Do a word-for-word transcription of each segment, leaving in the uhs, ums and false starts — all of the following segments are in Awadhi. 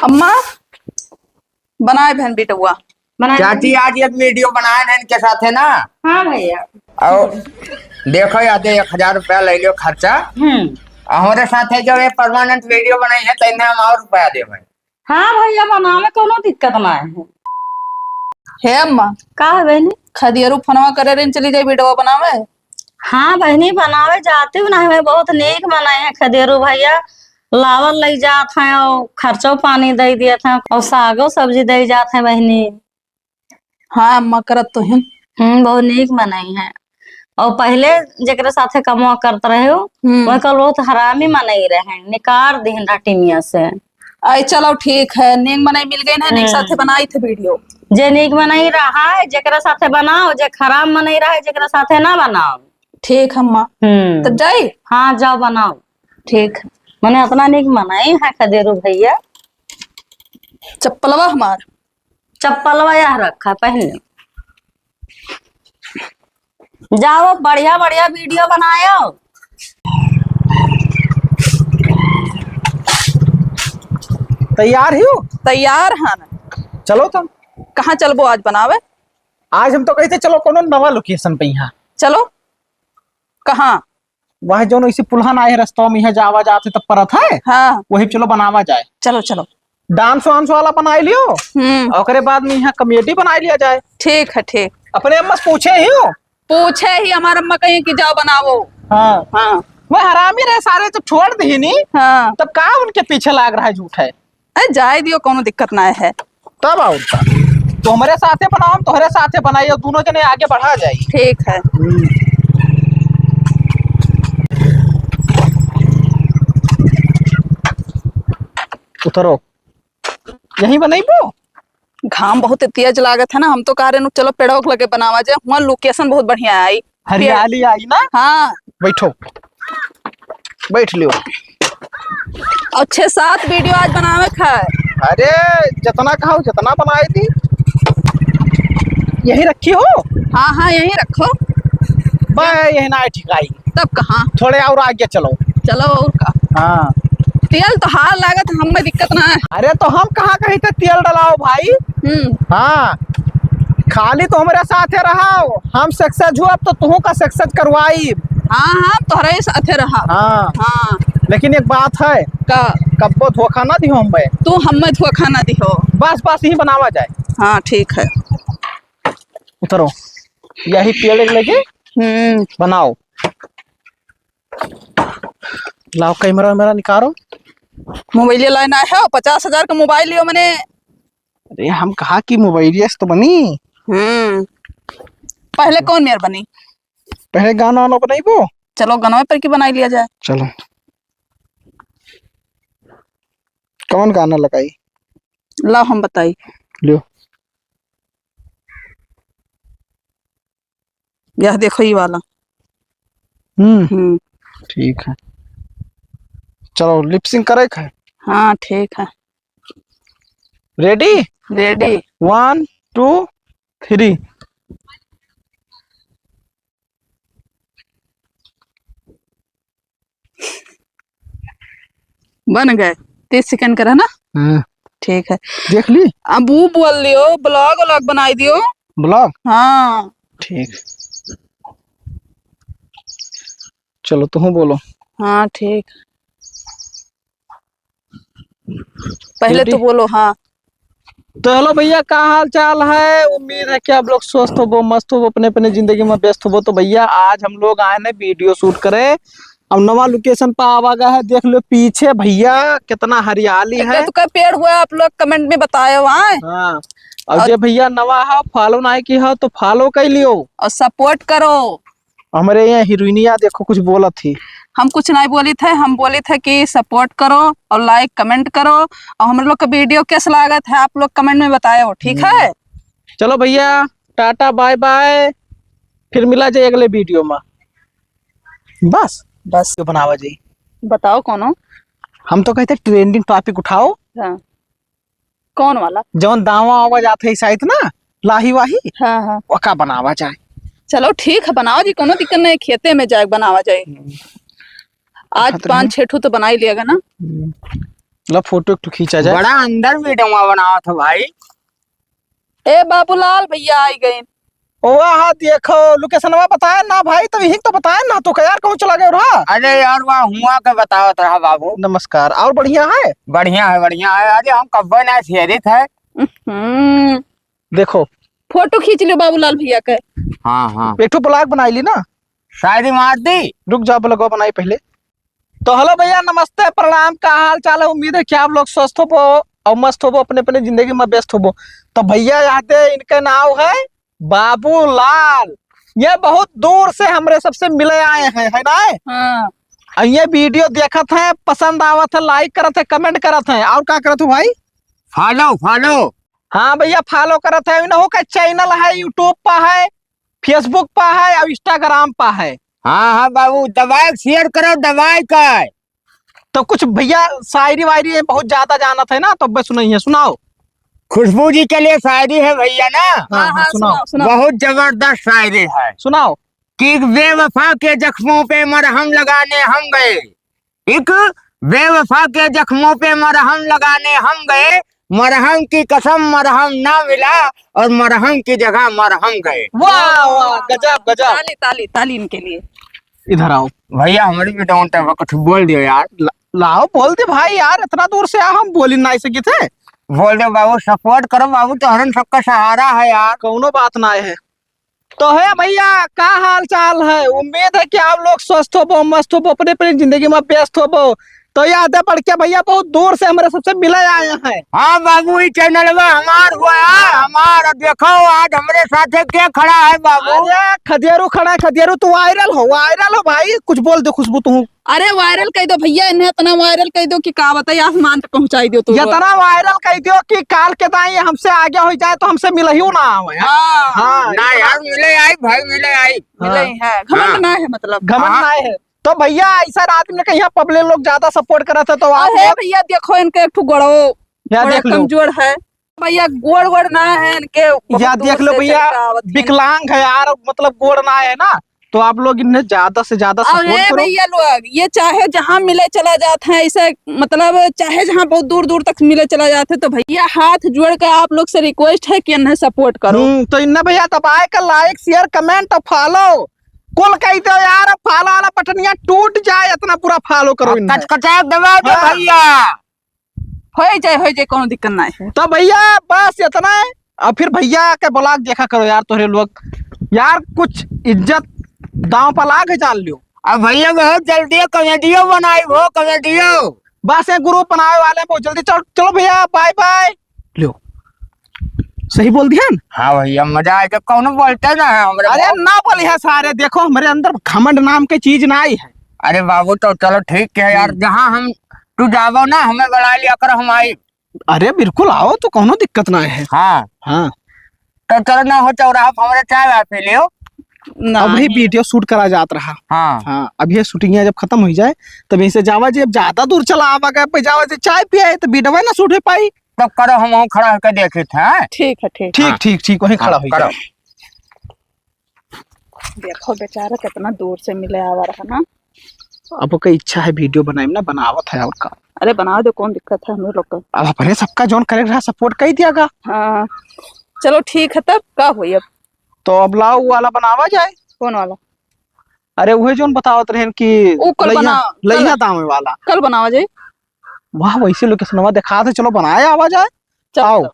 अम्मा, बनाए बहन बेटउआ। बनाए चाची, बहन। आज एक video बनाए हैं इनके साथ, है ना? हाँ भैया। और देखो, यादे एक हजार रुपया ले लियो खर्चा। हम्म। और हमारे साथ है जो ये permanent video बनाई है, तो इन्हें हम और रुपया देवे। हाँ भैया, बनावे कोनो दिक्कत ना है। हे अम्मा। का है बहनी? खदियरू फोनवा करे रही, चली जाई video बनावे। हाँ बहनी, बनावे जाती हूँ ना, हमें बहुत नीक मनाए हैं खदेरू भैया, लावल लई जात हैं और खर्चो पानी दई दियत हैं और सागो सब्जी दई जात हैं बहनी। हाँ अम्मा, करत तो हैं। हम्म, बहुत नीक मनाई हैं। और पहले जेकरे साथे कमवा करत रहे हो, हम्म। वह कल बहुत हरामी मनई रहे, निकार दिहन रहा टीमिया से। आई चलो ठीक है, नीक मनई मिल गई ना, नीक हम्म। साथे बनाई थे video। जे नीक मनई रहा है, जेकरा साथे बनाओ, जे खराब मनई रहा है, जेकरा साथे ना बनाओ। ठीक है अम्मा। हम्म। तब जाई? हाँ, जाओ बनाओ। ठीक है। मने अतना नीक मनई है खदेरू भैया। चप्पलवा हमार। चप्पलवा यह रखा, पहन लो। जाओ, बढ़िया बढ़िया video बनायो। तैयार ही हो? तैयार है ना। चलो तब। कहाँ चलबो आज बनावे? आज हम तो कहते चलो कोनो नवा location पे यहाँ। चलो। कहाँ? वह जौन ऐसे पुलहन आए है रस्तवा में, यहाँ जावा जात है तब परत है। हाँ। वही चलो बनावा जाए। चलो, चलो। Dance वांस वाला बनाई लियो। हम्म। ओकरे बाद में यहाँ comedy बनाई लिया जाए। ठीक है, ठीक। अपने अम्मा से पूछे ही हो? पूछे ही, हमार अम्मा कही कि जाओ बनाओ। हाँ। हाँ। वह हरामी रहे सारे, जब छोड़ दीनी, हाँ। तब का उनके पीछे लाग रहा है झूठ है? अरे जाए दियो, कोनो दिक्कत ना है। तब और का? तो हमरे साथे बनाओ, हम तोहरे साथे बनाई, और दोनों जने आगे बढ़ा जाई। ठीक है। हम्म। उतरो। यहीं बनइबो? घाम बहुत तेज लागत है ना, हम तो कह रहे नु, चलो पेड़ों के लगे बनावा जाए, वहाँ location बहुत बढ़िया आई। हरियाली आई ना? हाँ। बैठो, बैठ लियो। और छह सात video आज बनावे का है। अरे, जितना कहो, जितना बनाई दी। यहीं रखी हो? हाँ, हाँ, यहीं रखो। बा, यहीं ना ठिकाई। तब कहाँ? थोड़े और आगे चलो। चलो, और का? हाँ। तेल तो हार लागत, हमें दिक्कत ना है। अरे, तो हम कहाँ कहीं थे तेल डलाओ भाई? हम्म। हाँ, खाली तो हमरे साथे रहो, हम success हुआ तो तुहू का success करवाई। हाँ, हाँ, तोहरे ही साथे रहा। हाँ। हाँ। लेकिन एक बात है। का? कब्बो धोखा ना दिहो हम बे। तू हमें धोखा ना दिहो। बस, बस, यही बनावा जाए। हाँ, ठीक है। उतरो, यही पेड़ लेके हम्म। बनाओ। लाओ, camera वैमरा निकालो। मोबाइल लाए ना है, पचास हजार का मोबाइल लियो मने। अरे, हम कहा कि मोबाइल से तो बनी। हम्म। पहले कौन मेर बनी? पहले गाना वाना बनाइबो। चलो, गाना पर की बनाई लिया जाए। चलो। कौन गाना लगाई? लाओ, हम बताई। लियो। यह देखो, ये वाला। हम्म। हम्म। ठीक है, चलो, lip sync करे के है। हाँ, ठीक है। Ready? Ready। One, two, three। बन गए। तीस second का रहा ना? हाँ। ठीक है। देख ली? अब वो बोल लियो, vlog व्लॉग बनाई दियो। Vlog? हाँ। ठीक। चलो, तुम बोलो। हाँ, ठीक। पहले ready? तू बोलो, हाँ। तो hello भैया, का हाल चाल है? उम्मीद है कि आप लोग स्वस्थ होबो, मस्त होबो, अपने अपने जिंदगी में व्यस्त होबो। तो भैया, आज हम लोग आए ना video shoot करे। अब नवा location पर आवा गया है, देख लो पीछे भैया, कितना हरियाली है। तो कई पेड़ हुआ, आप लोग comment में बतायो, आए। हाँ, और और जे भैया नवा है, follow ना की हो तो follow कर लियो और support करो। हमरे यहाँ हीरोइनिया देखो कुछ बोलत ही। हम कुछ नहीं बोलित है, हम बोलित है कि support करो और like comment करो और हम लोग का video कैसा लागत है आप लोग comment में बतायो, ठीक है? हम्म। चलो भैया, टाटा bye bye, फिर मिला जाए अगले video में। बस, बस। जो बनावा जाई। बताओ कौनो। हम तो कहते trending topic उठाओ। हाँ। कौन वाला? जौन दावा आवा जात है शायद ना, लाही वाही, हाँ, हाँ। ओका बनावा जाए। चलो ठीक है, बनावा जी, कोनो दिक्कत नहीं, खेते में जाए बनावा जाए। हम्म। आज खतरे पाँच में। छह ठो तो बना ही लिया गया ना। हम्म। ला फोटो एक ठो खींचा जाए। बड़ा अंदर वीडियो बनावत हो भाई। ए बाबूलाल भैया आई गए। ओ वाह, देखो, लोकेशनवा बताए ना भाई, तब यही तो बताए ना, तो का यार कहूँ चला गए रहा? अरे यार, वहाँ हुआ के बतावत रहा बाबू। नमस्कार, और बढ़िया है? बढ़िया है, बढ़िया है। अरे हम कब्बे ना शेरित है। हम्म। देखो। फोटो खींच लियो बाबूलाल भैया के। हाँ, हाँ। एक ठो ब्लॉग बनाई ली ना। शायरी मार दी। रुक जाओ, ब्लॉगवा बनाई पहले। तो हेलो भैया, नमस्ते, प्रणाम, का हाल चाल है? उम्मीद है कि आप लोग स्वस्थ होबो और मस्त होबो, अपने अपने जिंदगी में व्यस्त होबो। तो भैया, यहाँ पे इनका नाम है बाबूलाल। ये बहुत दूर से हमरे सबसे मिले आए हैं, है ना? हाँ। और ये वीडियो देखत हैं, पसंद आवत है, लाइक करत है, कमेंट करत है, और का करत हो भाई? Follow, follow. हाँ भैया, फॉलो करत है। इनहू का चैनल है, यूट्यूब पर है, फेसबुक पर है और इंस्टाग्राम पर है। हाँ, हाँ बाबू, दबाए शेयर करो, दबाए का। तो कुछ भैया शायरी वायरी बहुत ज्यादा जानत है ना, तो बस सुनाइए, सुनाओ। खुशबू जी के लिए शायरी है भैया ना। हाँ, हाँ, हाँ, हाँ, सुनाओ। सुनाओ, सुनाओ। बहुत जबरदस्त शायरी है। सुनाओ। कि बेवफा के जख्मों पे मरहम लगाने हम गए, एक बेवफा के जख्मों पे मरहम लगाने हम गए, मरहम की कसम मरहम ना मिला और मरहम की जगह मरहम गए। वाह, वाह, गजब, गजब। ताली, ताली, ताली इनके लिए। इधर आओ। भैया, हमारी भी डाउन टाइम कुछ बोल दियो यार। ला-, लाओ, बोल दे भाई यार, इतना दूर से आ, हम बोली ना सकी थे। बोल दे बाबू, सपोर्ट करो बाबू, तोहरन सबका सहारा है यार। कौनो बात ना है। तो है भैया, का हाल चाल है? उम्मीद है कि आप लोग स्वस्थ होबो, मस्त होबो, अपने अपने जिंदगी में व्यस्त होबो। तो याद है बड़के भैया बहुत दूर से हमरे सबसे मिले आए हैं। हाँ बाबू, ई चैनलवा हमार हुआ है, हमार। देखो आज हमरे साथे के खड़ा है बाबू। अरे खदेरू खड़ा है, खदेरू तू वायरल हो, वायरल हो भाई, कुछ बोल दे खुशबू तू। अरे वायरल कह दो भैया, इन्हें इतना वायरल कह दो कि का बताइए, आसमान तक पहुंचाई दो तू। इतना वायरल कह दो कि काल के दाई हमसे आगे हो जाए तो हमसे मिलहियो ना आवे। हाँ। हाँ। ना यार, मिले आई भाई, मिले आई। मिले हाँ। है, घमंड हाँ। ना है मतलब। घमंड हाँ। ना है। तो भैया ऐसा आदमी के यहाँ पब्लिक लोग ज्यादा सपोर्ट करत है तो आप अरे लोग भैया देखो इनके एक ठो गोड़ो या बड़ा देख लो। कमजोर है। भैया गोड़ वोड़ ना है इनके, बहुत या दूर देख लो से भैया, चल के आवत हैं। विकलांग है यार, मतलब गोड़ ना है ना, तो आप लोग इन्हें ज्यादा से ज्यादा और सपोर्ट हे करो। भैया लोग, ये चाहे जहाँ मिले चला जात है, ऐसे मतलब चाहे जहाँ बहुत दूर दूर तक मिले चला जात है, तो भैया हाथ जोड़ के आप लोग से रिक्वेस्ट है कि इन्हें सपोर्ट करो। हम्म, तो इन्हें भैया दबाए का लाइक, शेयर, कमेंट और फॉलो कुल कह दो यार, फॉलो वाला बटनिया टूट जाए, इतना पूरा फॉलो करो अब इन्हें। कचकचा दबा दो हाँ। भैया। होई जाए, होई जाए, कौनो दिक्कत ना है। तो भैया बस इतना है। अब फिर भैया के ब्लॉग देखा करो यार, तोहरे लोग यार कुछ इज्जत दांव पर लाग है, जान लियो। अब भैया बहुत जल्दी कॉमेडियो बनाई हो, कॉमेडियो। बस एक ग्रुप बनावे वाले हैं बहुत जल्दी। चल, चलो भैया, बाय बाय। लियो, सही बोल दिया ना? हाँ भैया, मजा आए, जब कौनो बोलते ना है हमरे अरे को। ना बोली है सारे, देखो हमरे अंदर घमंड नाम के चीज ना आई है। अरे बाबू, तो चलो ठीक है यार, हम्म। जहाँ हम तू जाबो ना, हमें बुला लिया कर, हम आई। अरे बिल्कुल आओ, तो कौनो दिक्कत ना है। हाँ। हाँ। तो चलो ना हो चौराहा पर हमारे चाय वाय पी लियो। ना। अब ही वीडियो शूट करा जात रहा। हाँ। हाँ, अब ये शूटिंग जब खत्म हो जाए, तब यहीं से जावा जी, अब ज्यादा दूर चला आवा गए, पे जावा जी, चाय पिए, तो वीडियो ना शूट हो पाई। तो करो, हम वहाँ खड़ा होकर देखे थे, हाँ? ठीक है, ठीक। ठीक, हाँ। ठीक, ठीक, वहीं हाँ, खड़ा हो करो। जाओ। देखो बेचारा कितना दूर से मिले आवा रहा ना। अब ओकर इच्छा है वीडियो बनाए में ना, बनावत है और का। अरे बना दे, कौन दिक्कत है हम लोग का। अब अपने सबका जौन करे रहा सपोर्ट कर दिया गा। हाँ, चलो ठीक है, तब का होई अब? तो अब लाओ वो वाला बनावा जाए। कौन वाला? अरे उहे जौन बतावत रहन कि ऊ कल लइहा, बना, कल। लइहा दामे वाला। कल बनावा जाए। वाह, वैसे लोकेशनवा दिखात है, चलो बनाए आवा जाए। चलो, आओ। चलो।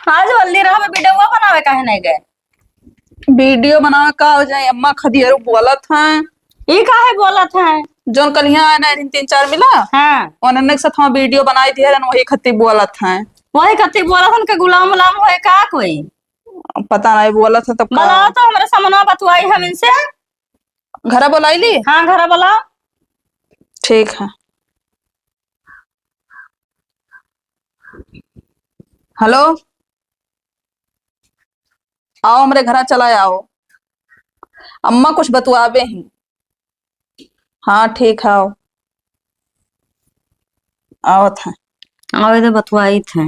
हाँ, जल्दी रहो, वीडियो बनावे काहे नहीं गए? वीडियो बनावे का हो जाए, अम्मा खदियरू बोलत हैं। ई काहे बोलत हैं? जौन कल यहाँ आए ना, तीन चार मिला। हाँ। उन्होंने के साथ हम वीडियो बनाई दिए रहन, वही खत्ती बोलत हैं। वही खत्ती बोलत हैं कि गुलाम उलाम होए का कोई? पता नहीं बोलत है तब का। बोलाओ तो हमरे सामने बतुआई हम इनसे। घरा बोलाई ली? हाँ, घरा बोलाओ। ठीक है। हेलो, आओ हमरे घरा चला आओ, अम्मा कुछ बतुआवे हैं। हाँ ठीक है, आओ, आवत है। आवे तो बतुआई थे।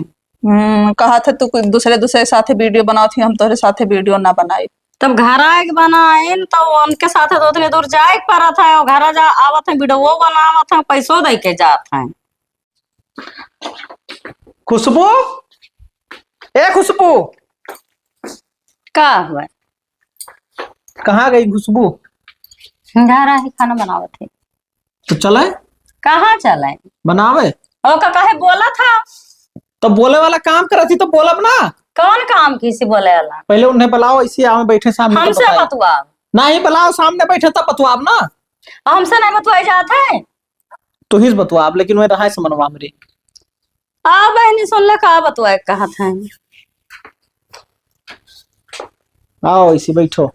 हम्म, कहा था तू कोई दूसरे, दूसरे साथे वीडियो बनाओ थी, हम तोहरे साथे वीडियो ना बनाई। तब घर आए के बनाइन, तो उनके साथे तो उतने दूर जाए के परत है, और घर जा आवत है, वीडियो बनावत है, पैसो दे के जात है। खुशबू, ए खुशबू। का हुआ? कहाँ गई खुशबू? घर आए खाना बनावत है। तो चले? कहाँ चले? बनावे। ओका काहे बोला था? तो बोले वाला काम करत ही तो बोलब ना। कौन काम किसी बोले वाला? पहले उन्हें बुलाओ, इसी आवे बैठे सामने तो हमसे बताए। बतुआ। नहीं बुलाओ, सामने बैठे तब बतुआब ना। हमसे नहीं बतुआई जात है। तो ही बतुआब, लेकिन वह रहा है समनवा मेरे। आ बहनी, सुन ले, का बतुआ कहत हैं। आओ, इसी बैठो।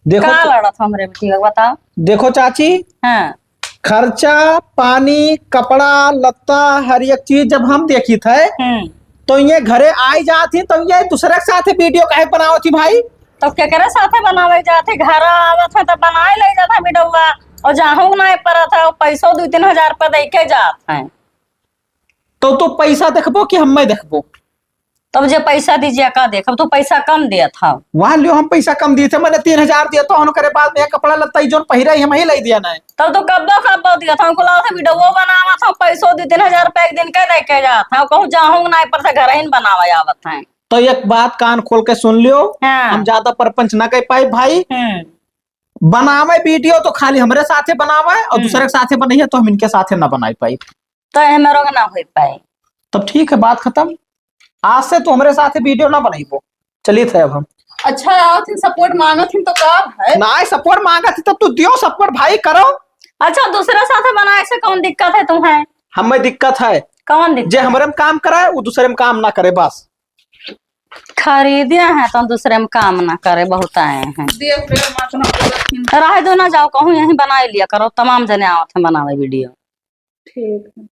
देखो का तो, लड़त हमरे बेटी का, बताओ। देखो चाची, हाँ। खर्चा पानी, कपड़ा लत्ता, हर एक चीज जब हम देखी थे, हम्म। तो ये घरे आई जात ही, तो ये दूसरे के साथ वीडियो काहे बनावत ही भाई? तो केकरे साथे बनावे जात है? घर आवत है तो बनाए ले जात है वीडियोवा, और जाहू ना परत है, और पैसो दो तीन हजार रुपया दे के जात है। तो तू पैसा देखबो कि हम्मे देखबो? तब जे पैसा दीजिए का देखब, तो पैसा कम दिया था। वहाँ लियो, हम पैसा कम दिए थे, मैंने तीन हजार दिया, तो हम करे बाद में कपड़ा लत्ता ही जोन पहिरा ही हम ही ले दिया ना है। तब तो कब्बो कब्बो दिया था, कुल आवत है वीडियोवा बनावत है, पैसो दो तीन हजार रुपया एक दिन के दे के जात है, कहूँ जाहू ना परत है, घर ही बनावे आवत है। तो एक बात कान खोल के सुन लियो, हाँ। हम ज्यादा परपंच ना कह पाए भाई। हम्म। बनावे वीडियो तो खाली हमरे साथे बनावे और हम्म। दूसरे के साथे बनइहे तो हम इनके साथे ना बनाई पाई। तो एमे रोग ना होई पाई। तब ठीक है, बात खत्म। आज से तू हमरे साथे वीडियो ना बनाइबो। चलित है अब हम। अच्छा, आवत हिन सपोर्ट मांगत हिन तो का है? ना सपोर्ट मांगत ही तब तू दियो सपोर्ट भाई, करो। अच्छा, दूसरे साथे बनाए से कौन दिक्कत है तुम्हें? हमें दिक्कत है। कौन दिक्कत? जे हमरे में काम करे, वो दूसरे में काम ना करे, बस। खरीदे हैं तो दूसरे में काम ना करे, बहुत आए हैं। देख ले, हम अपना बोलत ही। रहे दो ना, जाओ कहूँ यहीं बनाए लिया करो, तमाम जने आवत हैं बनावे वीडियो। ठीक है।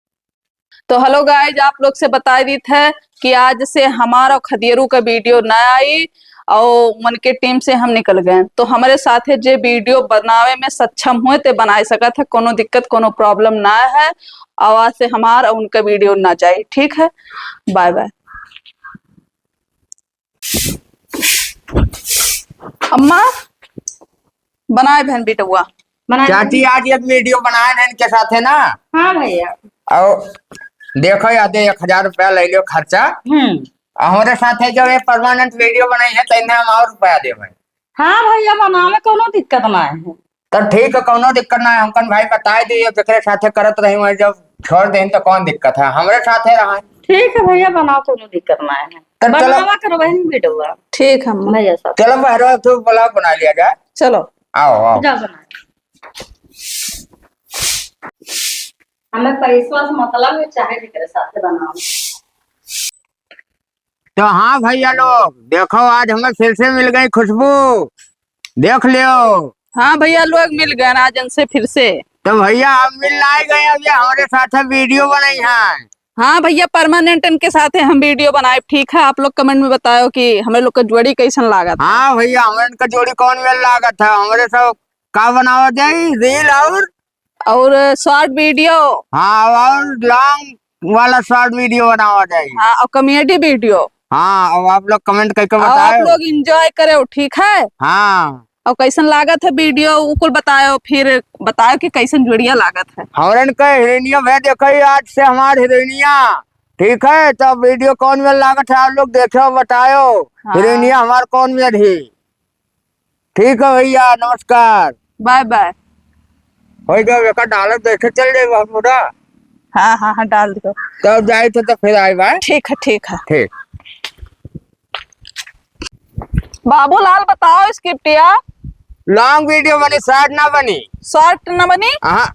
तो हेलो गाइज, आप लोग से बताई दीत है कि आज से हमार और खदियरू का वीडियो ना आई और उनके टीम से हम निकल गए। तो हमरे साथे जे वीडियो बनावे में सक्षम हुए ते बनाए सकत है, कोनो दिक्कत, कोनो प्रॉब्लम ना है। और आज से हमार और उनका वीडियो ना जाए, ठीक है, बाय बाय। अम्मा, बनाए बहन बेटुआ। बनाए चाची, बहन। आज एक वीडियो बनाए हैं इनके साथ, है ना? हाँ भैया। और देखो, यादे एक हजार रुपया ले लियो खर्चा। हम्म। और हमारे साथ है, जब ये परमानेंट वीडियो बनाई है, तो इन्हें हम और रुपया देवे। हाँ भैया, बनावे कोनो दिक्कत ना है। तो ठीक है, कौनो दिक्कत ना है। हमकन भाई बताए दिए, जेकरे साथे करत रही, वही जब छोड़ देन तो कौन दिक्कत है, हमरे साथे रहा। ठीक है भैया, बनाओ, कौनो दिक्कत ना है। तो चलो। बनावा करो बहन वीडियो। ठीक है अम्मा। भैया साहब। चलो बहरवा, तू ब्लॉग बना लिया जाए। चलो। आओ, आओ। जा बना। हमें पैसवा से मतलब है, चाहे जेकरे साथे बनाओ। तो हाँ भैया लोग, देखो आज हमें फिर से मिल गई खुशबू, देख लियो। हाँ भैया लोग, मिल गए आज इनसे फिर से। तो भैया हम मिल लाए गए, अब ये हमारे साथ वीडियो बनाई है। हाँ भैया, परमानेंट इनके साथ हम वीडियो बनाए, ठीक है? आप लोग कमेंट में बताओ कि हमें लोग का जोड़ी कैसन लागत है। हाँ भैया, हमें इनका जोड़ी कौन मिल लागत है, हमारे सब का बनावा जाए, रील और और शॉर्ट वीडियो। हाँ, और लॉन्ग वाला शॉर्ट वीडियो बनावा जाए। हाँ, और कॉमेडी वीडियो। हाँ, और आप लोग कमेंट करके और आप बताओ। लोग एंजॉय करो, ठीक है? हाँ। और कैसन लागत है वीडियो, उ कुल बताओ, फिर बताओ कि कैसन जोड़िया लागत है। हमारन के हीरोइनिया भैया देखो, आज से हमार हीरोइनिया, ठीक है? तो वीडियो कौन में लागत है, आप लोग देखो, बताओ। हाँ। हीरोइनिया हमार कौन में रही। ठीक है भैया, नमस्कार। Bye bye. हो गया, एका डालत देखे चल जाए बाबू ना। हाँ, हाँ, हाँ, डाल दो। तब जाए तो, तो फिर आए बाय। ठीक है, ठीक है। ठीक। बाबूलाल बताओ स्क्रिप्ट या। लॉन्ग वीडियो बनी, शॉर्ट ना बनी। शॉर्ट ना बनी? हाँ।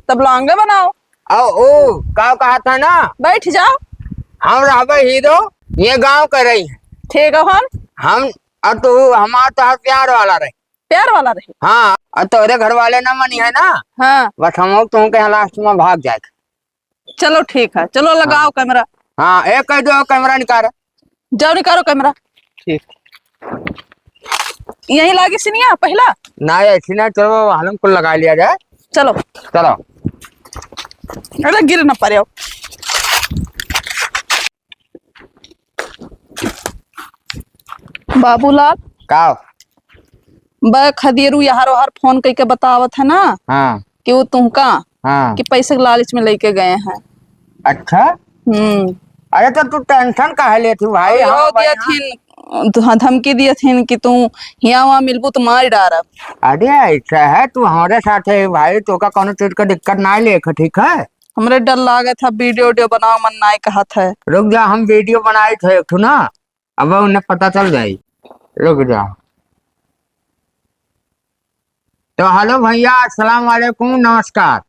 तब लॉन्ग बनाओ। आओ, ओ, का कहा था ना? बैठ जाओ। हम रहबे हीरो, ये गांव का रही। ठीक है, हम? हम, और तू हमार तो हर प्यार वाला रही। प्यार वाला रही? हाँ, और तोरे घर वाले ना मनी है ना? हाँ। बस हम लोग तुमके यहाँ लास्ट में भाग जाए। चलो ठीक है, चलो लगाओ हाँ। कैमरा। हाँ, एक कह दो कैमरा निकाल। जाओ निकालो कैमरा। ठीक। यही लागे सिनिया पहला? ना, ऐसी ना, चलो हम कुल लगा लिया जाए। चलो। चलो। अरे गिर ना पड़े हो। बाबूलाल। का? बे खदेरू यार ओहर फोन कइके बतावत है ना हाँ। कि उ तुहका हाँ। कि पैसे के लालच में लइके गए हैं। अच्छा? हम्म। अरे तो तू tension काहे लेत हू भाई? अब हम यो भाई दिया हाँ। थीन, हाँ, धमकी दिया थीन कि तू हियाँ वहाँ मिलबू तो मार डारब। अरे ऐसा है, तू हमरे साथ है भाई, तोका कौनो चीज का दिक्कत ना लेख, ठीक है? हमरे डर लागत है, video उडियो बनाओ मन नाय कहत है। रुक जा, हम video बनाइत है एक ठो ना, अब उन्हें पता चल जाई। रुक जा। तो hello भैया, अस्सलाम वालेकुम, नमस्कार।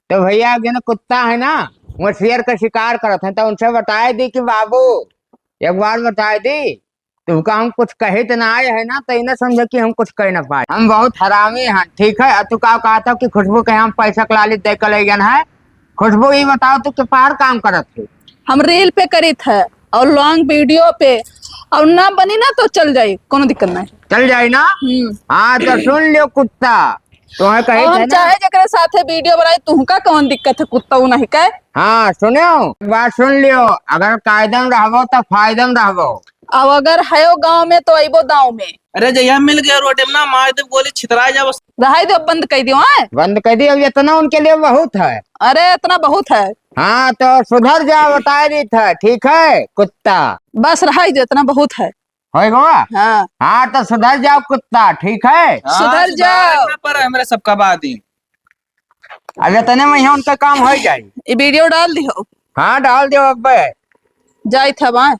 तो भैया, एक जन कुत्ता है ना, वो शेर का शिकार करत है, तो उनसे बताए दी कि बाबू, एक बार बताए दी, तुमका हम कुछ कहे तो ना आए है ना, तो इन्हें समझे कि हम कुछ कह ना पाए। हम बहुत हरामी हैं, ठीक है? और तू का कहता कि खुशबू के हम पैसा के लालच दे के ले गए हैं? खुशबू, ये बताओ, तू के पार काम करत है? हम reel पे करित है और long video पे, और ना बनी ना तो चल जाई, कोनो दिक्कत नहीं। चल जाई ना? हम्म। हाँ, तो सुन लियो कुत्ता, तुम्हें कहे और हम थे ना? चाहे जेकरे साथे video बनाई, तुहका कौन दिक्कत है, कुत्ता उ नहीं कहे? हाँ, सुनो, एक बात सुन लियो, अगर कायदे में रहबो तो फायदे में रहबो। अब अगर हयो गाँव में तो अइबो दाँव में। अरे जहिया मिल गया रोड में ना, मार देब गोली, छितरा जाबो। रहाई दो, बंद कर दियो, आय? बंद कर दियो, अब इतना उनके लिए बहुत है। अरे इतना बहुत है। हाँ, तो सुधर जाओ, बताए रही था, ठीक है कुत्ता? बस रहाई दो, इतना बहुत है। होय गवा? हाँ। हाँ, तो सुधर जाओ कुत्ता, ठीक है? हाँ, सुधर जाओ। ना पर हमरे सबका बात ही। अब इतने में ही उनका काम हो जाए। ये video डाल दियो। हाँ, डाल दियो अब। जाई था बाय।